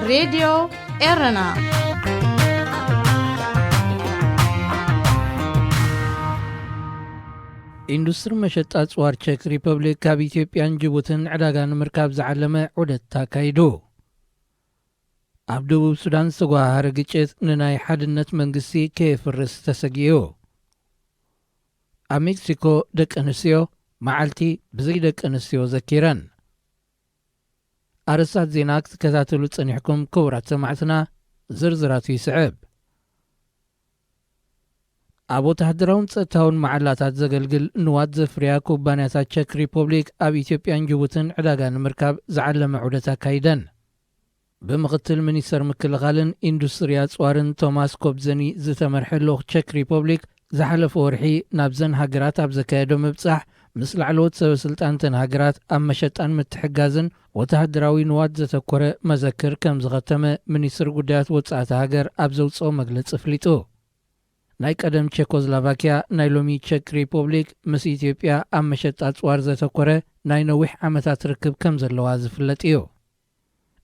ሬድዮ ኤረና። ኢንዱስትሪ መሸጣ ጽዋር ቸክ ሪፐብሊክ ካብ ኢትዮጵያን ጅቡትን ዕዳጋ ንምርካብ ዝዓለመ ዑደት ኣካይዱ። ኣብ ደቡብ ሱዳን ዝተጓሃረ ግጭት ንናይ ሓድነት መንግስቲ ከየፍርስ ተሰጊኡ። ኣብ ሜክሲኮ ደቂ ኣንስትዮ መዓልቲ ብዘይ ደቂ ኣንስትዮ ዘኪረን። ኣርእስታት ዜና ክትከታተሉ ጸኒሕኩም ክቡራት ሰማዕትና፣ ዝርዝራቱ ይስዕብ። ኣብ ወተሃደራውን ጸጥታውን መዓላታት ዘገልግል ንዋት ዘፍርያ ኩባንያታት ቸክ ሪፐብሊክ ኣብ ኢትዮጵያን ጅቡትን ዕዳጋ ንምርካብ ዝዓለመ ዑደት ኣካይደን። ብምኽትል ሚኒስተር ምክልኻልን ኢንዱስትሪ ኣጽዋርን ቶማስ ኮብዘኒ ዝተመርሐ ልኡኽ ቸክ ሪፐብሊክ ዝሓለፈ ወርሒ ናብዘን ሃገራት ኣብ ዘካየዶ ምብጻሕ፣ ምስ ላዕለዎት ሰበ ስልጣን እተን ሃገራት ኣብ መሸጣን ምትሕጋዝን ወተሃደራዊ ንዋት ዘተኮረ መዘክር ከም ዝኸተመ ሚኒስትሪ ጉዳያት ወጻእቲ ሃገር ኣብ ዘውጽኦ መግለጺ ኣፍሊጡ። ናይ ቀደም ቸኮስላቫኪያ፣ ናይ ሎሚ ቸክ ሪፐብሊክ፣ ምስ ኢትዮጵያ ኣብ መሸጣ ኣጽዋር ዘተኮረ ናይ ነዊሕ ዓመታት ርክብ ከም ዘለዋ ዝፍለጥ እዩ።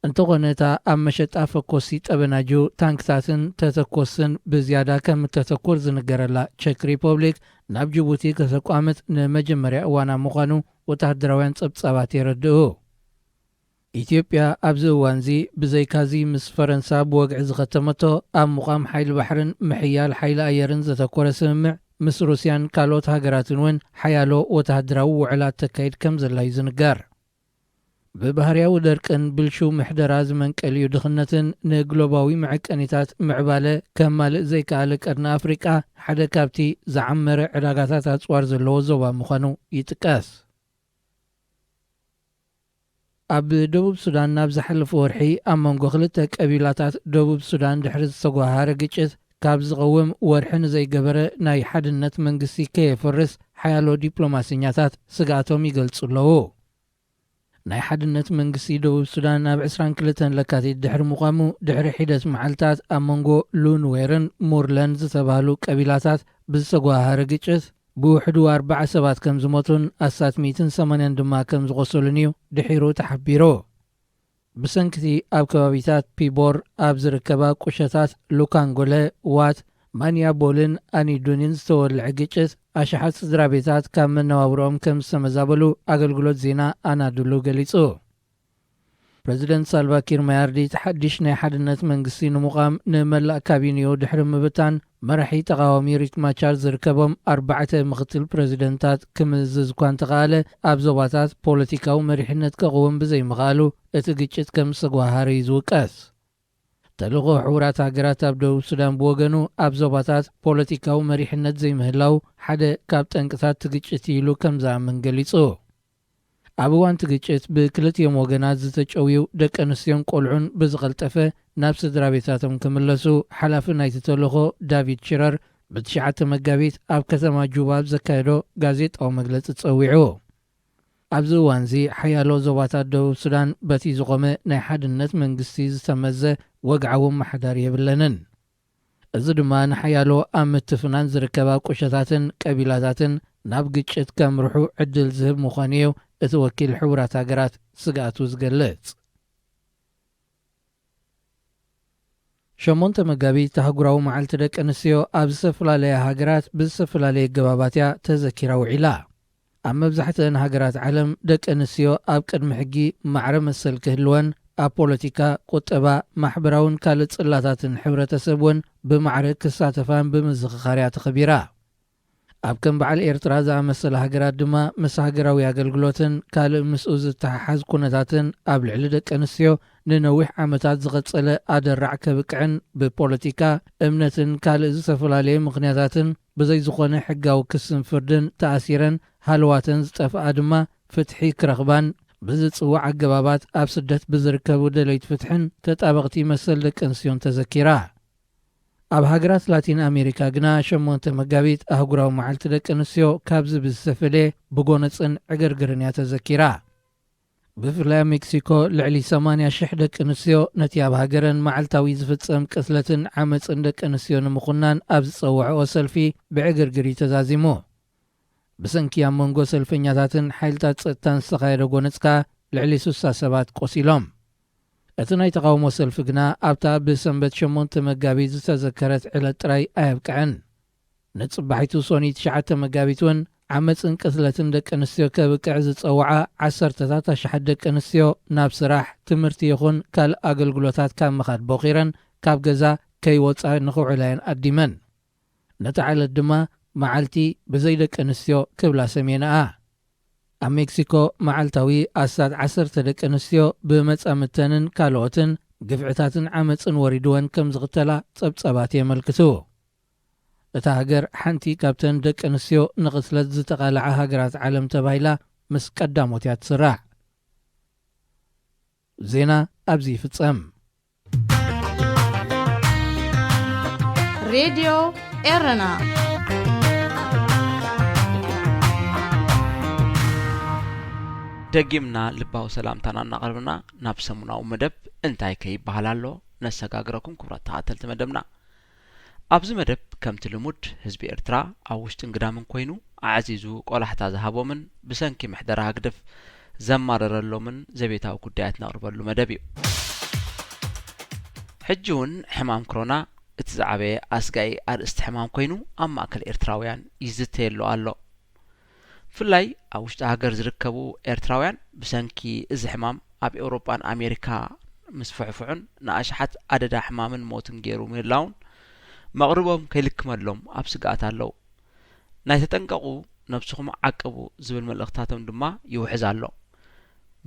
እንተኾነ፣ እታ ኣብ መሸጣ ፈኮሲ ጠበናጁ፣ ታንክታትን ተተኮስን ብዝያዳ ከም እተተኩር ዝንገረላ ቸክ ሪፐብሊክ፣ ናብ ጅቡቲ ከተቋምት ንመጀመርያ እዋና ምዃኑ ወተሃደራውያን ጸብጻባት የረድኡ። ኢትዮጵያ ኣብዚ እዋንዚ ብዘይካዚ ምስ ፈረንሳ ብወግዒ ዝኸተመቶ ኣብ ምቋም ሓይሊ ባሕርን ምሕያል ሓይሊ ኣየርን ዘተኮረ ስምምዕ ምስ ሩስያን ካልኦት ሃገራትን እውን ሓያሎ ወተሃደራዊ ውዕላት ተካይድ ከም ዘላ እዩ ዝንገር። ብባህርያዊ ደርቅን ብልሹው ምሕደራ ዝመንቀልዩ ድኽነትን ንግሎባዊ መዐቀኒታት ምዕባለ ከማልእ ዘይከኣለ ቀርኒ ኣፍሪቃ ሓደ ካብቲ ዝዓመረ ዕዳጋታት ኣጽዋር ዘለዎ ዞባ ምዃኑ ይጥቀስ። ኣብ ደቡብ ሱዳን ናብ ዝሓለፈ ወርሒ ኣብ መንጎ ክልተ ቀቢላታት ደቡብ ሱዳን ድሕሪ ዝተጓሃረ ግጭት ካብ ዝቐውም ወርሒ ንዘይገበረ ናይ ሓድነት መንግስቲ ከየፍርስ ሓያሎ ዲፕሎማሰኛታት ስግኣቶም ይገልጹ ኣለዉ። ናይ ሓድነት መንግስቲ ደቡብ ሱዳን ኣብ ዕስራን ክልተን ለካቲት ድሕሪ ምቋሙ፣ ድሕሪ ሒደት መዓልታት ኣብ መንጎ ሉንዌርን ሙርለን ዝተባህሉ ቀቢላታት ብዝተጓሃረ ግጭት ብውሕዱ ኣርባዓ ሰባት ከም ዝሞቱን ኣስታት ሚእትን ሰማንያን ድማ ከም ዝቖሰሉን እዩ ድሒሩ ተሓቢሩ። ብሰንኪቲ ኣብ ከባቢታት ፒቦር ኣብ ዝርከባ ቁሸታት ሉካንጎለ፣ ዋት፣ ማንያቦልን ኣኒዱኒን ዝተወልዐ ግጭት ኣሽሓት ስድራ ቤታት ካብ መነባብሮኦም ከም ዝተመዛበሉ ኣገልግሎት ዜና ኣናዱሉ ገሊጹ። ፕረዚደንት ሳልቫኪር ማያርዲት ሓድሽ ናይ ሓድነት መንግስቲ ንምቋም ንመላእ ካቢኔኡ ድሕሪ ምብታን፣ መራሒ ተቓዋሚ ሪክ ማቻር ዝርከቦም ኣርባዕተ ምኽትል ፕረዚደንታት ክምዝዝ እኳ እንተኸኣለ፣ ኣብ ዞባታት ፖለቲካዊ መሪሕነት ከቕውም ብዘይምኽኣሉ እቲ ግጭት ከም ዝተጓሃረ እዩ ዝውቀስ። ተልእኾ ሕቡራት ሃገራት ኣብ ደቡብ ሱዳን ብወገኑ፣ ኣብ ዞባታት ፖለቲካዊ መሪሕነት ዘይምህላው ሓደ ካብ ጠንቅታት እቲ ግጭት እዩ ኢሉ ከም ዝኣምን ገሊጹ። ኣብ እዋን እቲ ግጭት ብክልቲኦም ወገናት ዝተጨውዩ ደቂ ኣንስትዮን ቆልዑን ብዝቐልጠፈ ናብ ስድራ ቤታቶም ክምለሱ ሓላፊ ናይቲ ተልእኾ ዳቪድ ሽረር ብትሽዓተ መጋቢት ኣብ ከተማ ጁባ ኣብ ዘካየዶ ጋዜጣዊ መግለጺ ጸዊዑ። ኣብዚ እዋንዚ ሓያሎ ዞባታት ደቡብ ሱዳን በቲ ዝቖመ ናይ ሓድነት መንግስቲ ዝተመዘ ወግዓዊ ኣመሓዳሪ የብለንን። እዚ ድማ ንሓያሎ ኣብ ምትፍናን ዝርከባ ቁሸታትን ቀቢላታትን ናብ ግጭት ከምርሑ ዕድል ዝህብ ምዃኑ እዩ እቲ ወኪል ሕቡራት ሃገራት ስግኣቱ ዝገልጽ። ሸሞንተ መጋቢት ኣህጉራዊ መዓልቲ ደቂ ኣንስትዮ ኣብ ዝተፈላለያ ሃገራት ብዝተፈላለየ ኣገባባት እያ ተዘኪራ ውዒላ። ኣብ መብዛሕትአን ሃገራት ዓለም ደቂ ኣንስትዮ ኣብ ቅድሚ ሕጊ ማዕረ መሰል ክህልወን፣ ኣብ ፖለቲካ፣ ቁጠባ፣ ማሕበራውን ካልእ ጽላታትን ሕብረተሰብ እውን ብማዕረ ክሳተፋን ብምዝኽኻር እያ ተኸቢራ። ኣብ ከም በዓል ኤርትራ ዝኣመሰላ ሃገራት ድማ ምስ ሃገራዊ ኣገልግሎትን ካልእ ምስኡ ዝተሓሓዝ ኩነታትን ኣብ ልዕሊ ደቂ ኣንስትዮ ንነዊሕ ዓመታት ዝቐጸለ ኣደራዕ ከብቅዕን ብፖለቲካ፣ እምነትን ካልእ ዝተፈላለየ ምኽንያታትን ብዘይ ዝኾነ ሕጋዊ ክስን ፍርድን ተኣሲረን ሃለዋተን ዝጠፍኣ ድማ ፍትሒ ክረኽባን ብዝጽዋዕ ኣገባባት ኣብ ስደት ብዝርከቡ ደለይቲ ፍትሕን ተጣበቕቲ መሰል ደቂ ኣንስትዮን ተዘኪራ። ኣብ ሃገራት ላቲን ኣሜሪካ ግና ሸሞንተ መጋቢት ኣህጉራዊ መዓልቲ ደቂ ኣንስትዮ ካብዚ ብዝተፈልየ ብጎነጽን ዕግርግርን እያ ተዘኪራ። ብፍላይ ኣብ ሜክሲኮ ልዕሊ ሰማንያ ሽሕ ደቂ ኣንስትዮ ነቲ ኣብ ሃገረን መዓልታዊ ዝፍጸም ቅትለትን ዓመጽን ደቂ ኣንስትዮ ንምኹናን ኣብ ዝጸውዐኦ ሰልፊ ብዕግርግር እዩ ተዛዚሙ። ብሰንኪ ኣብ መንጎ ሰልፈኛታትን ሓይልታት ጸጥታን ዝተኻየደ ጎነጽ ከኣ ልዕሊ ስሳ ሰባት ቆሲሎም። እቲ ናይ ተቓውሞ ሰልፊ ግና ኣብታ ብሰንበት ሸሞንተ መጋቢት ዝተዘከረት ዕለት ጥራይ ኣየብቅዐን። ንጽባሒቱ ሶኒ ትሽዓተ መጋቢት እውን ዓመጽን ቅትለትን ደቂ ኣንስትዮ ከብቅዕ ዝጸውዓ ዓሰርተታት ኣሽሓት ደቂ ኣንስትዮ ናብ ስራሕ፣ ትምህርቲ ይኹን ካልእ ኣገልግሎታት ካብ ምኻድ ቦኺረን ካብ ገዛ ከይወጻ ንኽውዕላ እየን ኣዲመን። ነታ ዕለት ድማ መዓልቲ ብዘይ ደቂ ኣንስትዮ ክብላ ሰሜንኣ። ኣብ ሜክሲኮ መዓልታዊ ኣስታት ዓሰርተ ደቂ ኣንስትዮ ብመጻምድተንን ካልኦትን ግፍዕታትን ዓመጽን ወሪድወን ከም ዝኽተላ ጸብጻባት የመልክቱ። እታ ሃገር ሓንቲ ካብተን ደቂ ኣንስትዮ ንቕትለት ዝተቓልዓ ሃገራት ዓለም ተባሂላ ምስ ቀዳሞት እያ ትስራዕ። ዜና ኣብዚ ይፍጸም። ሬድዮ ኤረና። ደጊምና ልባዊ ሰላምታና እናቕረብና ናብ ሰሙናዊ መደብ እንታይ ከ ይበሃል ኣሎ ነሰጋግረኩም ክቡራት ተኸታተልቲ መደብና። ኣብዚ መደብ ከምቲ ልሙድ ህዝቢ ኤርትራ ኣብ ውሽጥን ግዳምን ኮይኑ ኣዕዚዙ ቆላሕታ ዝሃቦምን ብሰንኪ ምሕደራ ህግደፍ ዘማረረሎምን ዘቤታዊ ጉዳያት ነቕርበሉ መደብ እዩ። ሕጂ እውን ሕማም ክሮና እቲ ዝዓበየ ኣስጋኢ ኣርእስቲ ሕማም ኮይኑ ኣብ ማእከል ኤርትራውያን ይዝተየሉ ኣሎ። ብፍላይ ኣብ ውሽጢ ሃገር ዝርከቡ ኤርትራውያን ብሰንኪ እዚ ሕማም ኣብ ኤውሮጳን ኣሜሪካ ምስፍሕፍሑን ንኣሽሓት ኣደዳ ሕማምን ሞትን ገይሩ ምህላዉን መቕርቦም ከይልክመሎም ኣብ ስግኣት ኣለዉ። ናይ ተጠንቀቑ ነብስኹም ዓቅቡ ዝብል መልእኽታቶም ድማ ይውሕዝ ኣሎ።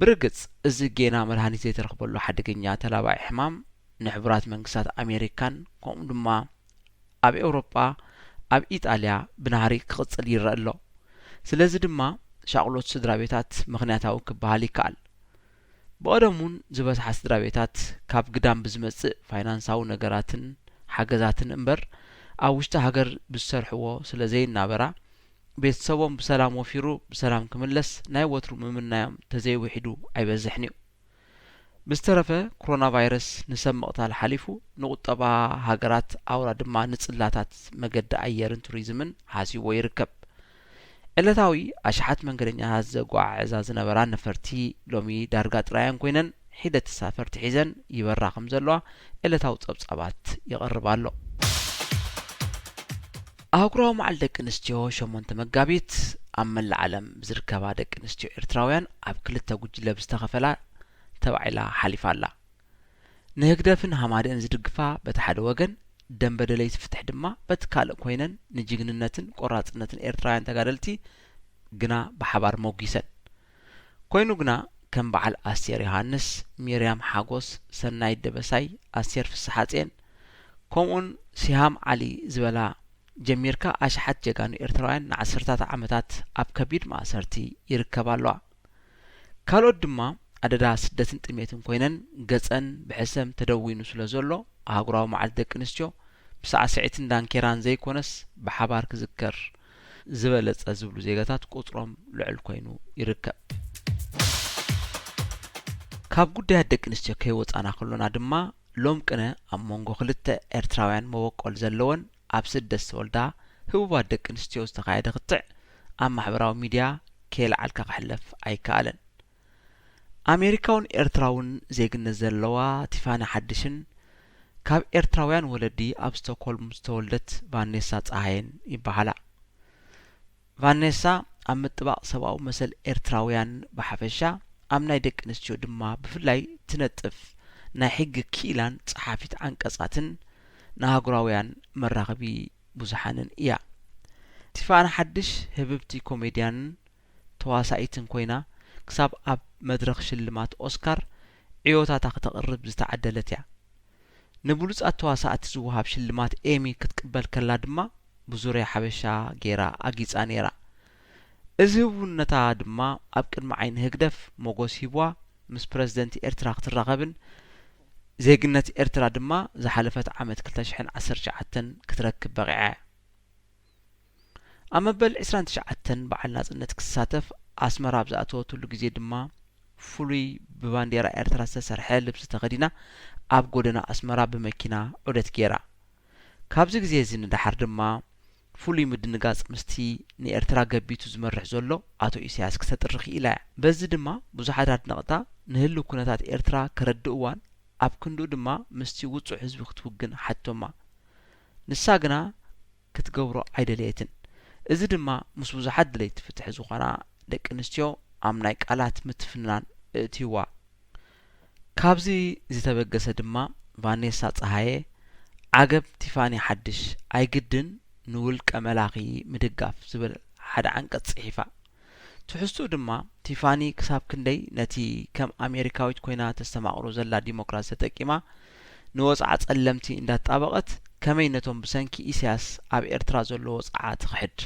ብርግጽ እዚ ጌና መድሃኒት ዘይተረኽበሉ ሓደገኛ ተላባዒ ሕማም ንሕቡራት መንግስታት ኣሜሪካን ከምኡ ድማ ኣብ ኤውሮጳ ኣብ ኢጣልያ ብናህሪ ክቕጽል ይረአ ኣሎ። ስለዚ ድማ ሻቕሎት ስድራ ቤታት ምኽንያታዊ ክበሃል ይከኣል። ብቐደም እውን ዝበዝሓ ስድራ ቤታት ካብ ግዳም ብዝመጽእ ፋይናንሳዊ ነገራትን ሓገዛትን እምበር ኣብ ውሽጢ ሃገር ብዝሰርሕዎ ስለ ዘይናበራ ቤተሰቦም ብሰላም ወፊሩ ብሰላም ክምለስ ናይ ወትሩ ምምናዮም ተዘይውሒዱ ኣይበዝሕን እዩ። ብዝተረፈ ክሮና ቫይረስ ንሰብ ምቕታል ሓሊፉ ንቁጠባ ሃገራት ኣውራ ድማ ንጽላታት መገዲ ኣየርን ቱሪዝምን ሃስይዎ ይርከብ። ዕለታዊ ኣሽሓት መንገደኛታት ዘጓዓዕዛ ዝነበራ ነፈርቲ ሎሚ ዳርጋ ጥራየን ኮይነን ሒደት ተሳፈርቲ ሒዘን ይበራ ከም ዘለዋ ዕለታዊ ጸብጻባት ይቐርብ ኣሎ። ኣህጉራዊ መዓል ደቂ ኣንስትዮ ሸሞንተ መጋቢት ኣብ መላእ ዓለም ዝርከባ ደቂ ኣንስትዮ ኤርትራውያን ኣብ ክልተ ጉጅለ ብዝተኸፈላ ተባዒላ ሓሊፋ ኣላ። ንህግደፍን ሃማደእን ዝድግፋ በቲ ሓደ ወገን፣ ደንበ ደለይቲ ፍትሒ ድማ በቲ ካልእ ኮይነን ንጅግንነትን ቆራጽነትን ኤርትራውያን ተጋደልቲ ግና ብሓባር ሞጒሰን። ኮይኑ ግና ከም በዓል ኣስቴር ዮሃንስ፣ ሚርያም ሓጎስ፣ ሰናይት ደበሳይ፣ ኣስቴር ፍስሓጽየን ከምኡውን ሲሃም ዓሊ ዝበላ ጀሚርካ ኣሽሓት ጀጋኑ ኤርትራውያን ንዓሰርታት ዓመታት ኣብ ከቢድ ማእሰርቲ ይርከባ ኣለዋ። ካልኦት ድማ ኣደዳ ስደትን ጥሜትን ኮይነን ገጸን ብሕሰም ተደዊኑ ስለ ዘሎ ኣህጉራዊ መዓልቲ ደቂ ኣንስትዮ ብሳዕስዒትን ዳንኬራን ዘይኮነስ ብሓባር ክዝከር ዝበለጸ ዝብሉ ዜጋታት ቁጽሮም ልዑል ኮይኑ ይርከብ። ካብ ጉዳያት ደቂ ኣንስትዮ ከይወጻና ከሎና ድማ ሎም ቅነ ኣብ መንጎ ክልተ ኤርትራውያን መበቆል ዘለወን ኣብ ስደት ዝተወልዳ ህቡባት ደቂ ኣንስትዮ ዝተኻየደ ክትዕ ኣብ ማሕበራዊ ሚድያ ከየልዓልካ ክሕለፍ ኣይከኣለን። ኣሜሪካውን ኤርትራውን ዜግነት ዘለዋ ቲፋኒ ሓድሽን ካብ ኤርትራውያን ወለዲ ኣብ ስቶክሆልም ዝተወልደት ቫኔሳ ጸሃየን ይበሃላ። ቫኔሳ ኣብ ምጥባቕ ሰብኣዊ መሰል ኤርትራውያን ብሓፈሻ ኣብ ናይ ደቂ ኣንስትዮ ድማ ብፍላይ ትነጥፍ ናይ ሕጊ ክኢላን ጸሓፊት ዓንቀጻትን ንኣህጉራውያን መራኸቢ ብዙሓንን እያ። ቲፋኒ ሓድሽ ህብብቲ ኮሜድያንን ተዋሳኢትን ኮይና ክሳብ ኣብ መድረኽ ሽልማት ኦስካር ዕዮታታ ክተቕርብ ዝተዓደለት እያ። ንብሉጻት ተዋሳእቲ ዝወሃብ ሽልማት ኤሚ ክትቅበል ከላ ድማ ብዙርያ ሓበሻ ገይራ ኣጊጻ ነይራ። እዚ ህቡብነታ ድማ ኣብ ቅድሚ ዓይኒ ህግደፍ ሞጎስ ሂብዋ ምስ ፕረዚደንት ኤርትራ ክትራኸብን ዜግነት ኤርትራ ድማ ዝሓለፈት ዓመት ክልተ ሽሕን ዓሰርተ ትሽዓተን ክትረክብ በቒዓ እያ። ኣብ መበል ዕስራን ትሽዓተን በዓል ናጽነት ክትሳተፍ ኣስመራ ኣብ ዝኣተወትሉ ግዜ ድማ ፍሉይ ብባንዴራ ኤርትራ ዝተሰርሐ ልብሲ ተኸዲና ኣብ ጎደና ኣስመራ ብመኪና ዑደት ገይራ። ካብዚ ግዜ እዚ ንደሓር ድማ ፍሉይ ምድንጋጽ ምስቲ ንኤርትራ ገቢቱ ዝመርሕ ዘሎ ኣቶ ኢሳያስ ክተጥሪ ክኢላ እያ። በዚ ድማ ብዙሓት ኣድነቕታ ንህልው ኩነታት ኤርትራ ከረድእዋን ኣብ ክንድኡ ድማ ምስቲ ውጹዕ ህዝቢ ክትውግን ሓቲቶማ። ንሳ ግና ክትገብሮ ኣይደለየትን። እዚ ድማ ምስ ብዙሓት ደለይቲ ፍትሒ ዝኾና ደቂ ኣንስትዮ ኣብ ናይ ቃላት ምትፍንናን እእትይዋ። ካብዚ ዝተበገሰ ድማ ቫኔሳ ጸሃየ፣ ዓገብ ቲፋኒ ሓድሽ፣ ኣይግድን ንውልቀ መላኺ ምድጋፍ ዝብል ሓደ ዓንቀጽ ጽሒፋ። ትሕዝትኡ ድማ፣ ቲፋኒ ክሳብ ክንደይ ነቲ ከም ኣሜሪካዊት ኮይና ተስተማቕሮ ዘላ ዲሞክራሲ ተጠቂማ ንወጽዓ ጸለምቲ እንዳጣበቐት፣ ከመይ ነቶም ብሰንኪ ኢሳያስ ኣብ ኤርትራ ዘሎ ወጽዓ ትኽሕድ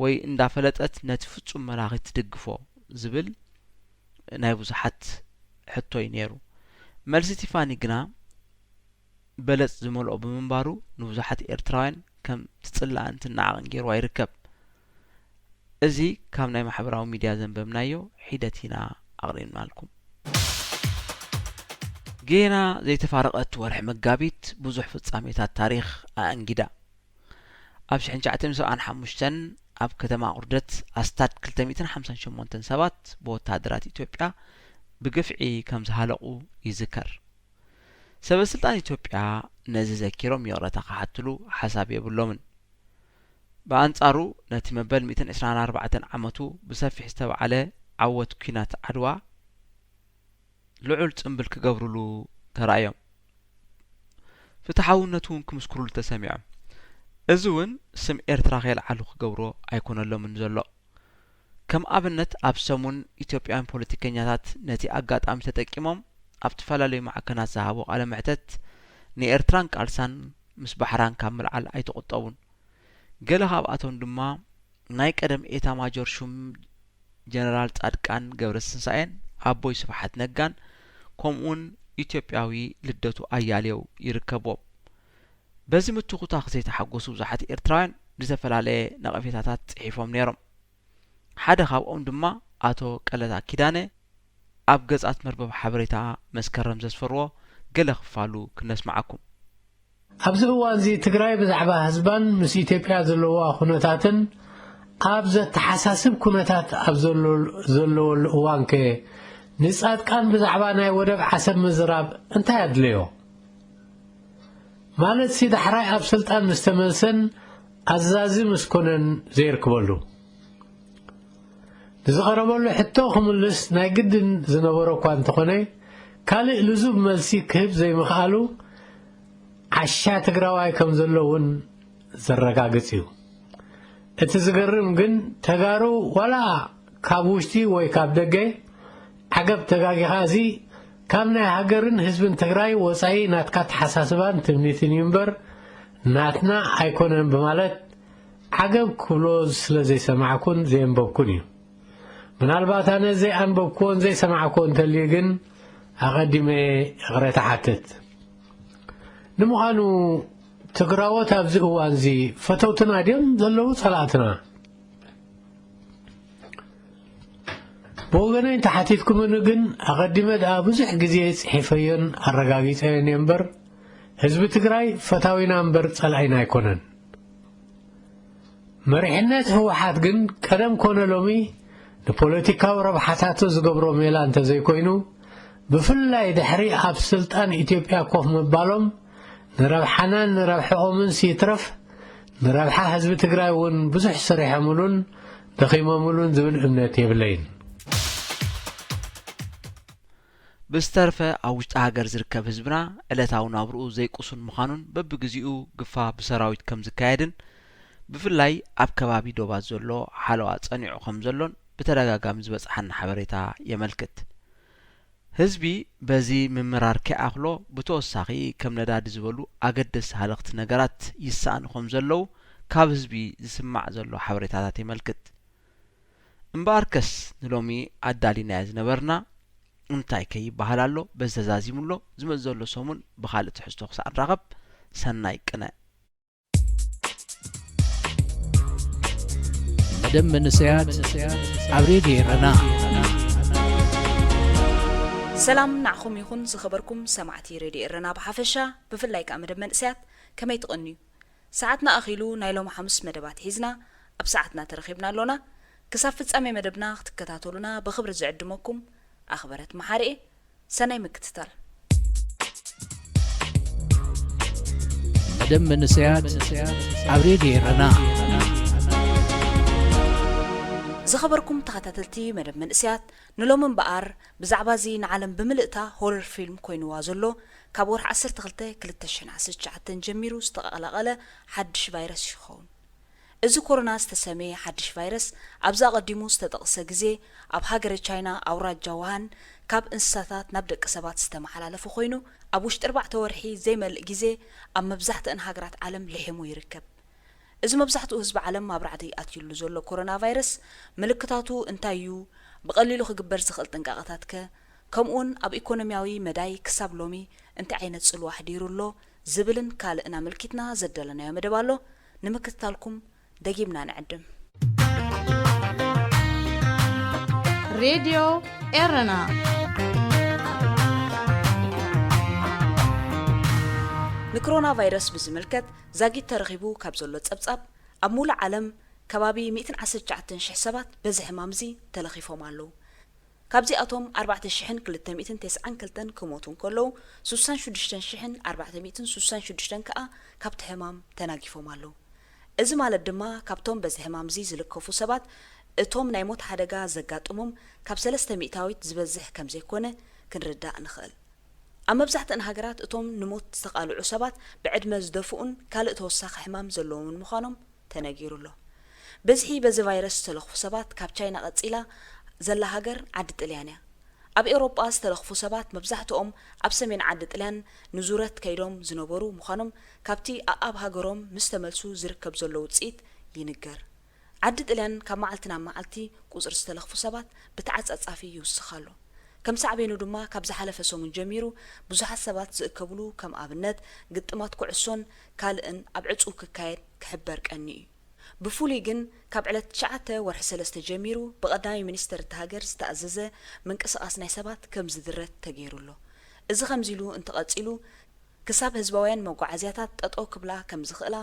ወይ እንዳፈለጠት ነቲ ፍጹም መላኺ ትድግፎ ዝብል ናይ ብዙሓት ሕቶ እዩ ነይሩ። መልሲ ቲፋኒ ግና በለጽ ዝመልኦ ብምንባሩ፣ ንብዙሓት ኤርትራውያን ከም ትጽላእን ትነዓቕን ገይርዋ ይርከብ። እዚ ካብ ናይ ማሕበራዊ ሚድያ ዘንበብናዮ ሒደት ኢና ኣቕሪብናልኩም። ጌና ዘይተፋረቐት ወርሒ መጋቢት ብዙሕ ፍጻሜታት ታሪኽ ኣኣንጊዳ። ኣብ ሽሕን ትሽዓተ ሚእትን ሰብዓን ሓሙሽተን ኣብ ከተማ ኣቑርደት ኣስታት ክልተ ሚእትን ሓምሳን ሸሞንተን ሰባት ብወተሃደራት ኢትዮጵያ ብግፍዒ ከም ዝሃለቑ ይዝከር። ሰበ ስልጣን ኢትዮጵያ ነዚ ዘኪሮም ይቕረታ ክሓትሉ ሓሳብ የብሎምን። ብኣንጻሩ ነቲ መበል ሚእትን ዕስራን ኣርባዕተን ዓመቱ ብሰፊሕ ዝተባዕለ ዓወት ኲናት ዓድዋ ልዑል ጽምብል ክገብርሉ ተራእዮም። ፍትሓውነቱ እውን ክምስክሩሉ ተሰሚዖም። እዚ እውን ስም ኤርትራ ከየልዓሉ ክገብሮ ኣይኮነሎምን ዘሎ። ከም ኣብነት ኣብ ሰሙን ኢትዮጵያውያን ፖለቲከኛታት ነቲ ኣጋጣሚ ተጠቂሞም ኣብ ዝተፈላለዩ ማዕከናት ዝሃቦ ቃለ መሕተት ንኤርትራን ቃልሳን ምስ ባሕራን ካብ ምልዓል ኣይተቖጠቡን። ገለ ካብኣቶም ድማ ናይ ቀደም ኤታ ማጆር ሹም ጀነራል ጻድቃን ገብረትንሳኤን ኣቦይ ስብሓት ነጋን ከምኡውን ኢትዮጵያዊ ልደቱ ኣያሌው ይርከብዎም። በዚ ምትኹታኽ ዘይተሓጎሱ ብዙሓት ኤርትራውያን ዝተፈላለየ ነቐፌታታት ጽሒፎም ነይሮም። ሓደ ካብኦም ድማ ኣቶ ቀለታ ኪዳነ ኣብ ገጻት መርበብ ሓበሬታ መስከረም ዘስፈርዎ ገለ ክፋሉ ክነስምዓኩም። ኣብዚ እዋንዚ ትግራይ ብዛዕባ ህዝባን ምስ ኢትዮጵያ ዘለዋ ኩነታትን ኣብ ዘተሓሳስብ ኩነታት ኣብ ዘሎ-፣ ዘለወሉ እዋንከ ንጻድቃን ብዛዕባ ናይ ወደብ ዓሰብ ምዝራብ እንታይ ኣድለዮ? ማለትሲ ዳሕራይ ኣብ ስልጣን ምስ ተመልሰን ኣዛዚ ምስ ኮነን ዘየርክበሉ። ንዝቐረበሉ ሕቶ ክምልስ ናይ ግድን ዝነበሮ እኳ እንተኾነ፣ ካልእ ልዙብ መልሲ ክህብ ዘይምኽኣሉ ዓሻ ትግራዋይ ከም ዘሎ እውን ዘረጋግጽ እዩ። እቲ ዝገርም ግን ተጋሩ ዋላ ካብ ውሽጢ ወይ ካብ ደገ ዓገብ ተጋጊኻ እዚ ካብ ናይ ሃገርን ህዝብን ትግራይ ወጻኢ ናትካ ኣተሓሳስባን ትምኒትን እዩ እምበር ናትና ኣይኮነን ብማለት ዓገብ ክብሎ ስለ ዘይሰማዕኩን ዘየንበብኩን እዩ። ምናልባት ኣነ ዘይኣንበብክዎን ዘይሰማዕክዎን እንተልዩ ግን ኣቐዲመ ይቕሬታ ሓትት። ንምዃኑ ትግራዎት ኣብዚ እዋንዚ ፈተውትና ድዮም ዘለዉ ጸላእትና? ብወገነይ እንተሓቲትኩምኒ ግን ኣቐዲመ ደኣ ብዙሕ ግዜ ጽሒፈዮን ኣረጋጊጸዮን እየ እምበር ህዝቢ ትግራይ ፈታዊና እምበር ጸላኢና ኣይኮነን። መሪሕነት ህወሓት ግን ቀደም ኮነ ሎሚ ንፖለቲካዊ ረብሓታቱ ዝገብሮ ሜላ እንተዘይኮይኑ፣ ብፍላይ ድሕሪ ኣብ ስልጣን ኢትዮጵያ ኮፍ ምባሎም ንረብሓናን ንረብሕኦምንስ ይትረፍ ንረብሓ ህዝቢ ትግራይ እውን ብዙሕ ሰሪሖምሉን ደኺሞምሉን ዝብል እምነት የብለይን። ብዝተረፈ ኣብ ውሽጢ ሃገር ዝርከብ ህዝብና ዕለታዊ ናብርኡ ዘይቅሱን ምዃኑን በብግዚኡ ግፋ ብሰራዊት ከም ዝካየድን ብፍላይ ኣብ ከባቢ ዶባት ዘሎ ሓለዋ ጸኒዑ ከም ዘሎን ብተደጋጋሚ ዝበጽሓና ሓበሬታ የመልክት። ህዝቢ በዚ ምምራር ከይኣኽሎ ብተወሳኺ ከም ነዳዲ ዝበሉ ኣገደስቲ ሃለኽቲ ነገራት ይሰኣኑ ከም ዘለዉ ካብ ህዝቢ ዝስማዕ ዘሎ ሓበሬታታት የመልክት። እምበኣርከስ ንሎሚ ኣዳሊናዮ ዝነበርና እንታይ ከይበሃል ኣሎ በዚ ተዛዚሙ ኣሎ። ዝመጽእ ዘሎ ሰሙን ብኻልእ ትሕዝቶ ክሳዕ ንራኸብ ሰናይ ቅነ። መደብ መንእሰያት ኣብ ሬድዮ ኤረና። ሰላም ንዓኹም ይኹን ዝኸበርኩም ሰማዕቲ ሬድዮ ኤረና ብሓፈሻ፣ ብፍላይ ከኣ መደብ መንእሰያት ከመይ ትቐንዩ? ሰዓትና ኣኺሉ ናይ ሎሚ ሓሙስ መደባት ሒዝና ኣብ ሰዓትና ተረኺብና ኣሎና። ክሳብ ፍጻሜ መደብና ክትከታተሉና ብኽብሪ ዝዕድመኩም ኣኽበረት መሓሪ እየ። ሰናይ ምክትታል። ደም መንእሰያት ኣብ ሬድዮ ኤረና። ዝኸበርኩም ተኸታተልቲ መደብ መንእሰያት፣ ንሎሚ እምበኣር ብዛዕባ እዚ ንዓለም ብምልእታ ሆረር ፊልም ኮይንዋ ዘሎ፣ ካብ ወርሒ ዓሰርተ ክልተ ክልተ ሽሕን ዓሰርተ ትሽዓተን ጀሚሩ ዝተቐላቐለ ሓድሽ ቫይረስ ይኸውን። እዚ ኮሮና ዝተሰመየ ሓድሽ ቫይረስ፣ ኣብዚ ኣቐዲሙ ዝተጠቕሰ ግዜ ኣብ ሃገረ ቻይና ኣውራጃ ውሃን ካብ እንስሳታት ናብ ደቂ ሰባት ዝተመሓላለፈ ኮይኑ፣ ኣብ ውሽጢ ኣርባዕተ ወርሒ ዘይመልእ ግዜ ኣብ መብዛሕትአን ሃገራት ዓለም ልሒሙ ይርከብ። እዚ መብዛሕትኡ ህዝቢ ዓለም ኣብ ራዕዲ ኣትዩሉ ዘሎ ኮሮና ቫይረስ ምልክታቱ እንታይ እዩ? ብቐሊሉ ክግበር ዝኽእል ጥንቃቐታት ከ? ከምኡውን ኣብ ኢኮኖሚያዊ መዳይ ክሳብ ሎሚ እንታይ ዓይነት ጽልዋ ኣሕዲሩ ኣሎ? ዝብልን ካልእን ኣመልኪትና ዘዳለናዮ መደብ ኣሎ። ንምክትታልኩም ደጊምና ንዕድም። ሬድዮ ኤረና። ንኮሮና ቫይረስ ብዝምልከት ዛጊት ተረኺቡ ካብ ዘሎ ጸብጻብ፣ ኣብ ሙሉእ ዓለም ከባቢ ሚእትን ዓሰርተ ትሽዓተን ሽሕ ሰባት በዚ ሕማም እዚ ተለኺፎም ኣለዉ። ካብዚኣቶም ኣርባዕተ ሽሕን ክልተ ሚእትን ተስዓን ክልተን ክሞቱ እንከለዉ፣ ስሳን ሽዱሽተን ሽሕን ኣርባዕተ ሚእትን ስሳን ሽዱሽተን ከኣ ካብቲ ሕማም ተናጊፎም ኣለዉ። እዚ ማለት ድማ ካብቶም በዚ ሕማም እዚ ዝልከፉ ሰባት እቶም ናይ ሞት ሓደጋ ዘጋጥሞም ካብ ሰለስተ ሚእታዊት ዝበዝሕ ከም ዘይኮነ ክንርዳእ ንኽእል። ኣብ መብዛሕትአን ሃገራት እቶም ንሞት ዝተቓልዑ ሰባት ብዕድመ ዝደፍኡን ካልእ ተወሳኺ ሕማም ዘለዎምን ምዃኖም ተነጊሩ ኣሎ። ብዝሒ በዚ ቫይረስ ዝተለኽፉ ሰባት ካብ ቻይና ቀጺላ ዘላ ሃገር ዓዲ ጥልያን እያ። ኣብ ኤውሮጳ ዝተለኽፉ ሰባት መብዛሕትኦም ኣብ ሰሜን ዓዲ ጥልያን ንዙረት ከይዶም ዝነበሩ ምዃኖም ካብቲ ኣኣብ ሃገሮም ምስ ተመልሱ ዝርከብ ዘሎ ውጽኢት ይንገር። ዓዲ ጥልያን ካብ መዓልቲ ናብ መዓልቲ ቁጽሪ ዝተለኽፉ ሰባት ብተዓጻጻፊ ይውስኽ ኣሎ። ከም ሳዕቤኑ ድማ ካብ ዝሓለፈ ሰሙን ጀሚሩ ብዙሓት ሰባት ዝእከብሉ ከም ኣብነት ግጥማት ኩዕሶን ካልእን ኣብ ዕጹው ክካየድ ክሕበር ቀንዩ እዩ። ብፍሉይ ግን ካብ ዕለት ትሽዓተ ወርሒ ሰለስተ ጀሚሩ ብቐዳማይ ሚኒስተር እታ ሃገር ዝተኣዘዘ ምንቅስቓስ ናይ ሰባት ከም ዝድረት ተገይሩ ኣሎ። እዚ ከምዚ ኢሉ እንተቐጺሉ ክሳብ ህዝባውያን መጓዓዝያታት ጠጠው ክብላ ከም ዝኽእላ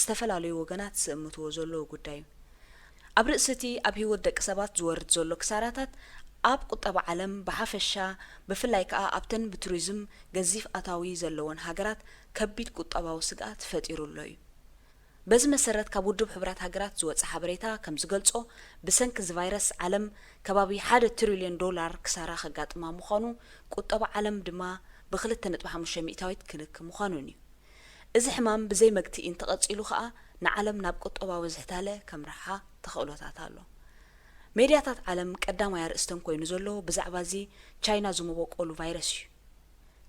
ዝተፈላለዩ ወገናት ዝእምትዎ ዘለዉ ጉዳይ እዩ። ኣብ ርእሲ እቲ ኣብ ህይወት ደቂ ሰባት ዝወርድ ዘሎ ክሳራታት ኣብ ቁጠባ ዓለም ብሓፈሻ ብፍላይ ከኣ ኣብተን ብቱሪዝም ገዚፍ ኣታዊ ዘለወን ሃገራት ከቢድ ቁጠባዊ ስግኣት ፈጢሩ ኣሎ እዩ። በዚ መሰረት ካብ ውድብ ሕቡራት ሃገራት ዝወጸ ሓበሬታ ከም ዝገልጾ፣ ብሰንኪ እዚ ቫይረስ ዓለም ከባቢ ሓደ ትሪልዮን ዶላር ክሳራ ከጋጥማ ምዃኑ ቁጠባ ዓለም ድማ ብክልተ ነጥቢ ሓሙሽተ ሚእታዊት ክንክ ምዃኑን እዩ። እዚ ሕማም ብዘይ መግትኢ እንተቐጺሉ ከኣ ንዓለም ናብ ቁጠባዊ ዝሕታለ ከምርሓ ተኽእሎታት ኣሎ። ሜድያታት ዓለም ቀዳማይ ኣርእስተን ኮይኑ ዘሎ ብዛዕባ እዚ ቻይና ዝመበቆሉ ቫይረስ እዩ።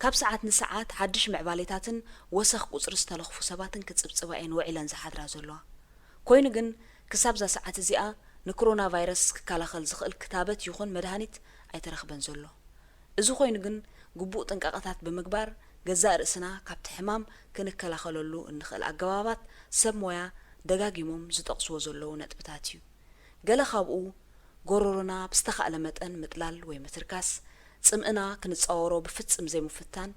ካብ ሰዓት ንሰዓት ሓድሽ ምዕባሌታትን ወሰኽ ቁጽሪ ዝተለኽፉ ሰባትን ክጽብጽባ እየን ውዒለን ዝሓድራ ዘለዋ። ኮይኑ ግን ክሳብ እዛ ሰዓት እዚኣ ንኮሮና ቫይረስ ክከላኸል ዝኽእል ክታበት ይኹን መድሃኒት ኣይተረኽበን ዘሎ። እዚ ኮይኑ ግን ግቡእ ጥንቃቐታት ብምግባር ገዛእ ርእስና ካብቲ ሕማም ክንከላኸለሉ እንኽእል ኣገባባት ሰብ ሞያ ደጋጊሞም ዝጠቕስዎ ዘለዉ ነጥብታት እዩ። ገለ ካብኡ ጎሮሮና ብዝተኻእለ መጠን ምጥላል ወይ ምትርካስ፣ ጽምእና ክንጻወሮ ብፍጽም ዘይምፍታን፣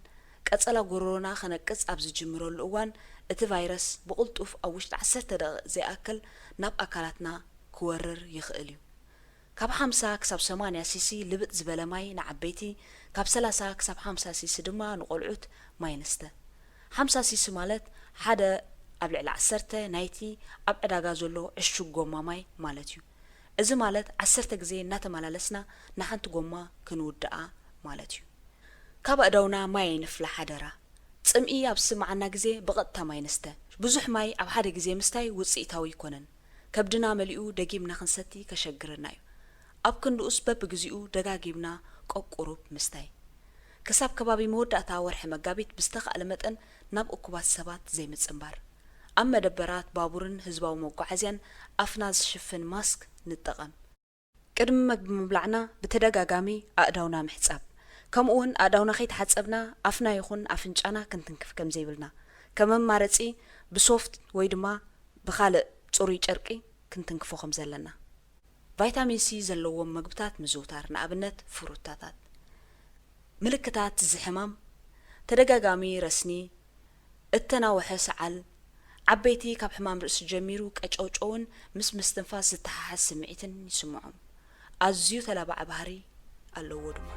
ቀጸላ ጎሮሮና ከነቅጽ ኣብ ዝጅምረሉ እዋን እቲ ቫይረስ ብቕልጡፍ ኣብ ውሽጢ ዓሰርተ ደቂቕ ዘይኣክል ናብ ኣካላትና ክወርር ይኽእል እዩ። ካብ ሓምሳ ክሳብ ሰማንያ ሲሲ ልብጥ ዝበለ ማይ ንዓበይቲ፣ ካብ ሰላሳ ክሳብ ሓምሳ ሲሲ ድማ ንቖልዑት ማይ ንስተ። ሓምሳ ሲሲ ማለት ሓደ ኣብ ልዕሊ ዓሰርተ ናይቲ ኣብ ዕዳጋ ዘሎ ዕሹግ ጎማ ማይ ማለት እዩ። እዚ ማለት ዓሰርተ ግዜ እናተመላለስና ንሓንቲ ጎማ ክንውድኣ ማለት እዩ። ካብ ኣእዳውና ማይ ኣይንፍላሕ ሓደራ። ጽምኢ ኣብ ዝስምዓና ግዜ ብቐጥታ ማይ ንስተ። ብዙሕ ማይ ኣብ ሓደ ግዜ ምስታይ ውጽኢታዊ ኣይኮነን። ከብድና መሊኡ ደጊምና ክንሰቲ ከሸግረና እዩ። ኣብ ክንድኡስ በብግዚኡ ደጋጊምና ቀቁሩብ ምስታይ። ክሳብ ከባቢ መወዳእታ ወርሒ መጋቢት ብዝተኻእለ መጠን ናብ እኩባት ሰባት ዘይምጽንባር። ኣብ መደበራት ባቡርን ህዝባዊ መጓዓዝያን ኣፍና ዝሽፍን ማስክ ንጠቐም። ቅድሚ መግቢ ምብላዕና ብተደጋጋሚ ኣእዳውና ምሕጻብ፣ ከምኡውን ኣእዳውና ከይተሓጸብና ኣፍና ይኹን ኣፍንጫና ክንትንክፍ ከም ዘይብልና፣ ከም ኣማረጺ ብሶፍት ወይ ድማ ብኻልእ ጽሩይ ጨርቂ ክንትንክፎ ከም ዘለና። ቫይታሚን ሲ ዘለዎም መግብታት ምዝውታር፣ ንኣብነት ፍሩታታት። ምልክታት እዚ ሕማም፣ ተደጋጋሚ ረስኒ፣ እተናውሐ ሰዓል፣ ዓበይቲ ካብ ሕማም ርእሲ ጀሚሩ ቀጨውጨውን ምስ ምስትንፋስ ዝተሓሓዝ ስምዒትን ይስምዖም። ኣዝዩ ተላባዒ ባህሪ ኣለዎ ድማ።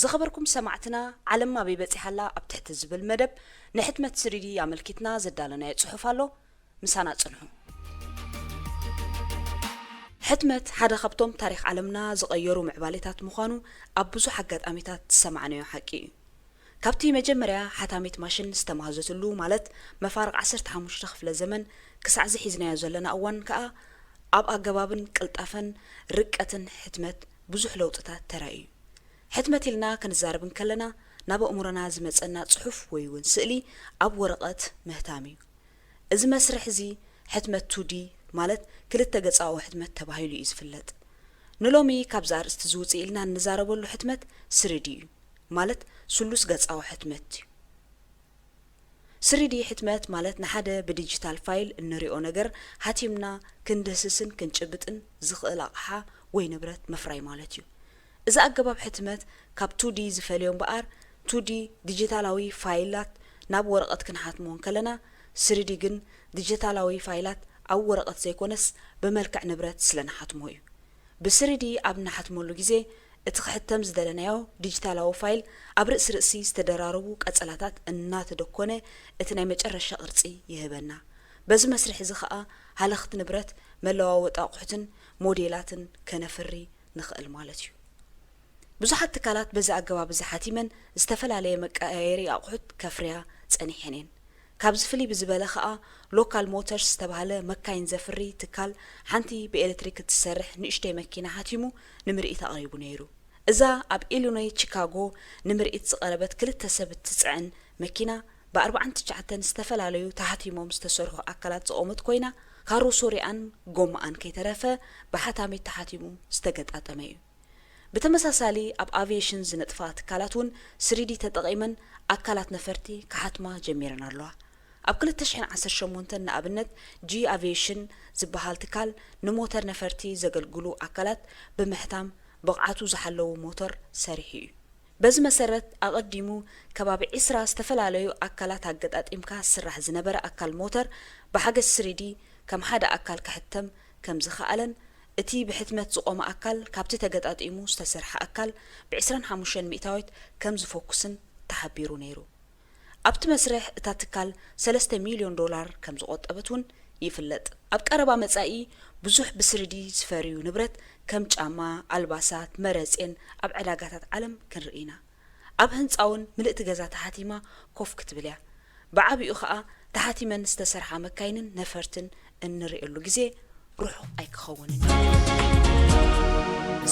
ዝኸበርኩም ሰማዕትና፣ ዓለም ኣበይ በጺሓ ኣላ ኣብ ትሕቲ ዝብል መደብ ንሕትመት ስሪዲ ኣመልኪትና ዘዳለናዮ ጽሑፍ ኣሎ። ምሳና ጽንሑ። ሕትመት ሓደ ካብቶም ታሪኽ ዓለምና ዝቐየሩ ምዕባሌታት ምዃኑ ኣብ ብዙሕ ኣጋጣሚታት ዝሰማዕናዮ ሓቂ እዩ። ካብቲ መጀመርያ ሓታሚት ማሽን ዝተማህዘትሉ፣ ማለት መፋርቕ ዓሰርተ ሓሙሽተ ክፍለ ዘመን፣ ክሳዕ እዚ ሒዝናዮ ዘለና እዋን ከኣ ኣብ ኣገባብን ቅልጣፈን ርቀትን ሕትመት ብዙሕ ለውጥታት ተራእዩ። ሕትመት ኢልና ክንዛረብ እንከለና፣ ናብ ኣእምሮና ዝመጸና ጽሑፍ ወይ እውን ስእሊ ኣብ ወረቐት ምህታም እዩ። እዚ መስርሕ እዚ ሕትመት ቱ ዲ፣ ማለት ክልተ ገጻዊ ሕትመት ተባሂሉ እዩ ዝፍለጥ። ንሎሚ ካብዚ ኣርእስቲ እዚ ውጽእ ኢልና እንዛረበሉ ሕትመት ስሪ ዲ እዩ፣ ማለት ስሉስ ገጻዊ ሕትመት እዩ። ስሪ ዲ ሕትመት ማለት ንሓደ ብዲጂታል ፋይል እንሪኦ ነገር ሓቲምና ክንድህስስን ክንጭብጥን ዝኽእል ኣቕሓ ወይ ንብረት ምፍራይ ማለት እዩ። እዚ ኣገባብ ሕትመት ካብ ቱ ዲ ዝፈልዮ እምበኣር፣ ቱ ዲ ዲጂታላዊ ፋይላት ናብ ወረቐት ክንሓትሞ እንከለና፣ ስሪ ዲ ግን ዲጂታላዊ ፋይላት ኣብ ወረቐት ዘይኮነስ ብመልክዕ ንብረት ስለ ንሓትሞ እዩ። ብስሪ ዲ ኣብ እንሓትመሉ ግዜ፣ እቲ ክሕተም ዝደለናዮ ዲጂታላዊ ፋይል ኣብ ርእሲ ርእሲ ዝተደራረቡ ቀጸላታት እናተደኮነ እቲ ናይ መጨረሻ ቅርጺ ይህበና። በዚ መስርሕ እዚ ኸኣ ሃለኽቲ ንብረት፣ መለዋወጢ ኣቑሑትን ሞዴላትን ከነፍሪ ንኽእል ማለት እዩ። ብዙሓት ትካላት በዚ ኣገባብ እዚ ሓቲመን ዝተፈላለየ መቀያየሪ ኣቑሑት ከፍርያ ጸኒሐን እየን። ካብዚ ፍልይ ብዝበለ ኸኣ፣ ሎካል ሞተርስ ዝተባህለ መካይን ዘፍሪ ትካል ሓንቲ ብኤሌክትሪክ እትሰርሕ ንእሽተይ መኪና ሓቲሙ ንምርኢት ኣቕሪቡ ነይሩ። እዛ ኣብ ኢሊኖይ ቺካጎ ንምርኢት ዝቐረበት ክልተ ሰብ እትጽዕን መኪና፣ ብኣርባዓን ትሽዓተን ዝተፈላለዩ ተሓቲሞም ዝተሰርሑ ኣካላት ዝቖመት ኮይና፣ ካሮሶሪኣን ጎማኣን ከይተረፈ ብሓታሚት ተሓቲሙ ዝተገጣጠመ እዩ። ብተመሳሳሊ፣ ኣብ ኣቪየሽን ዝነጥፋ ትካላት እውን ስሪ ዲ ተጠቒመን ኣካላት ነፈርቲ ክሓትማ ጀሚረን ኣለዋ። ኣብ ክልተ ሽሕን ዓሰርተ ሸሞንተን ንኣብነት፣ ጂ ኣቪየሽን ዝበሃል ትካል ንሞተር ነፈርቲ ዘገልግሉ ኣካላት ብምሕታም ብቕዓቱ ዝሓለወ ሞተር ሰሪሑ እዩ። በዚ መሰረት፣ ኣቐዲሙ ከባቢ ዒስራ ዝተፈላለዩ ኣካላት ኣገጣጢምካ ዝስራሕ ዝነበረ ኣካል ሞተር ብሓገዝ ስሪ ዲ ከም ሓደ ኣካል ክሕተም ከም ዝኸኣለን፣ እቲ ብሕትመት ዝቖመ ኣካል ካብቲ ተገጣጢሙ ዝተሰርሐ ኣካል ብዕስራን ሓሙሽተን ሚእታዊት ከም ዝፈኩስን ተሓቢሩ ነይሩ። ኣብቲ መስርሕ እታ ትካል ሰለስተ ሚልዮን ዶላር ከም ዝቖጠበት እውን ይፍለጥ። ኣብ ቀረባ መጻኢ ብዙሕ ብስሪ ዲ ዝፈርዩ ንብረት ከም ጫማ፣ ኣልባሳት፣ መረጼን ኣብ ዕዳጋታት ዓለም ክንርኢ ኢና። ኣብ ህንጻ እውን ምልእቲ ገዛ ተሓቲማ ኮፍ ክትብል እያ። ብዓቢኡ ኸኣ ተሓቲመን ዝተሰርሓ መካይንን ነፈርትን እንርእየሉ ግዜ ርሑቕ ኣይክኸውንን እዩ።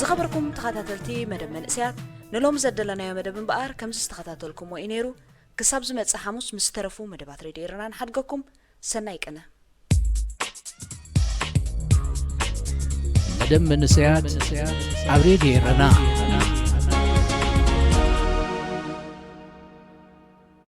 ዝኸበርኩም ተኸታተልቲ መደብ መንእሰያት፣ ንሎሚ ዘደለናዮ መደብ እምበኣር ከምዚ ዝተኸታተልኩምዎ እዩ ነይሩ። ክሳብ ዝመጽእ ሓሙስ ምስ ዝተረፉ መደባት ሬድዮ ኤረና ንሓድገኩም። ሰናይ ቅነ። መደብ መንእሰያት ኣብ ሬድዮ ኤረና።